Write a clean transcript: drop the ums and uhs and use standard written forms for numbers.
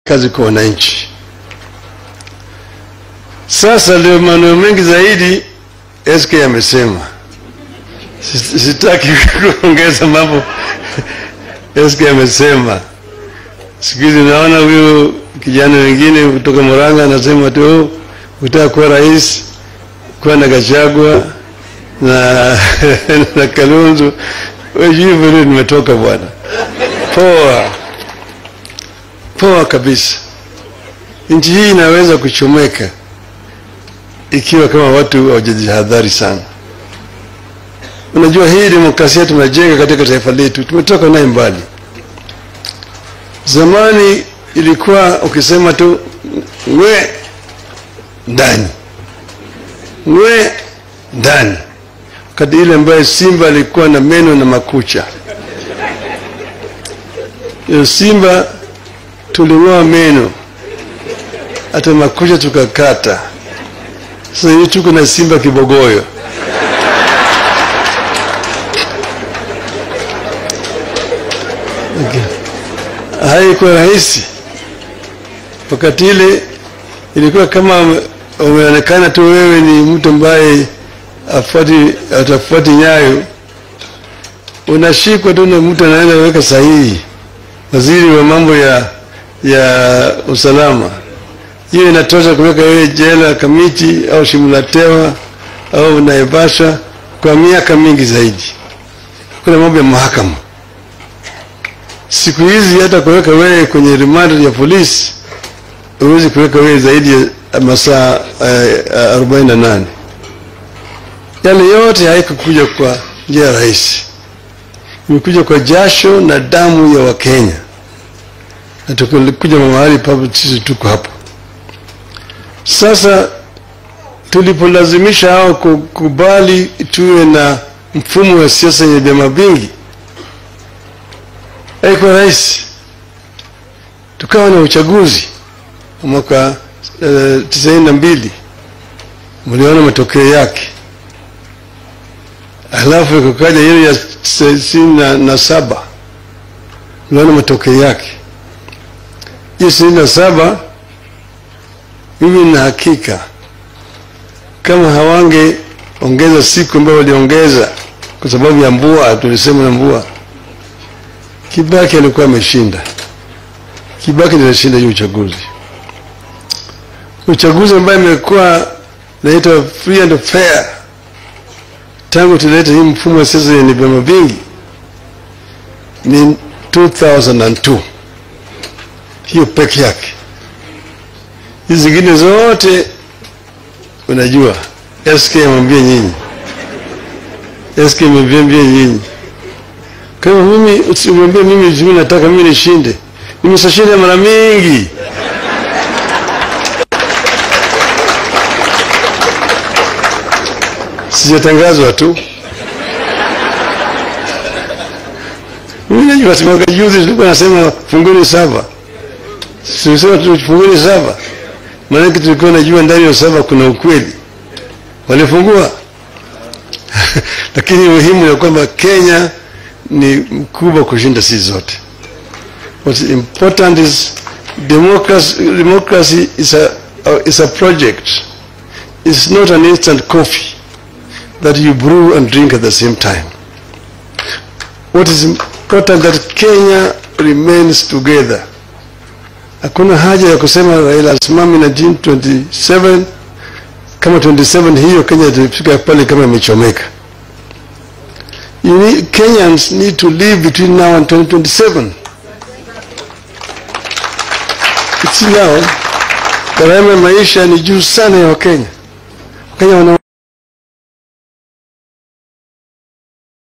Kazi kwa wananchi. Sasa leo maneno mengi zaidi SK amesema. Sitaki kuongeza mambo. SK amesema. Siku hizi naona huyu kijana wengine kutoka Murang'a anasema tu utaka kuwa rais kuwa na Gachagua na na Kalonzo. Wewe vile nimetoka bwana. Poa. Poa kabisa. Nchi hii inaweza kuchomeka ikiwa kama watu hawajajihadhari sana. Unajua hii demokrasia tumejenga katika taifa letu, tumetoka naye mbali. Zamani ilikuwa ukisema tu ngwe ndani, ngwe ndani. Wakati ile ambayo simba alikuwa na meno na makucha. Hiyo simba tulingoa meno, hata makucha tukakata. Sasa hivi tuko na simba kibogoyo. Okay. Haikuwa rahisi. Wakati ile ilikuwa kama umeonekana tu wewe ni mtu ambaye atafuati nyayo, unashikwa tu na mtu anaenda kuweka sahihi, waziri wa mambo ya usalama. Hiyo inatosha kuweka wewe jela Kamiti au Shimulatewa au Naivasha kwa miaka mingi zaidi. Kuna mambo ya mahakama. Siku hizi hata kuweka wewe kwenye remand ya polisi huwezi kuweka wewe zaidi ya masaa 48. Yale yote haikukuja kwa njia rahisi. Imekuja kwa jasho na damu ya Wakenya. Na tukulikuja mahali papo sisi tuko hapo. Sasa tulipolazimisha hao kukubali tuwe na mfumo wa siasa yenye vyama vingi, haikuwa rahisi. Tukawa na uchaguzi mwaka 92, mliona matokeo yake. Halafu kukaja ile ya 97, mliona matokeo yake. Hiyo 97, mimi na hakika kama hawange ongeza siku ambayo waliongeza kwa sababu ya mvua, tulisema na mvua, Kibaki alikuwa ameshinda. Kibaki ndiye alishinda hiyo uchaguzi. Uchaguzi ambao imekuwa naitwa free and fair tangu tulete hii mfumo wa siasa yenye vyama vingi ni 2002. Hiyo peke yake. Hizi zingine zote unajua SK amwambia nyinyi. SK amwambia nyinyi. Kama mimi usimwambie mimi nataka mimi nishinde. Nimeshashinda mara mingi. Sijatangazwa tu. Mimi najua mwaka juzi tulikuwa nasema funguni 7. Tulisema tufunguni 7. Maana tulikuwa najua ndani ya 7 kuna ukweli. Walifungua. Lakini muhimu ni kwamba Kenya ni mkubwa kushinda sisi zote. What's important is democracy is a project. It's not an instant coffee that you brew and drink at the same time. What is important that Kenya remains together. Hakuna haja ya kusema Raila asimame na 27 kama 27 hiyo Kenya itafika pale kama imechomeka. Kenyans need to live between now and 2027. It's now. Gharama ya maisha ni juu sana ya Wakenya. Wakenya wana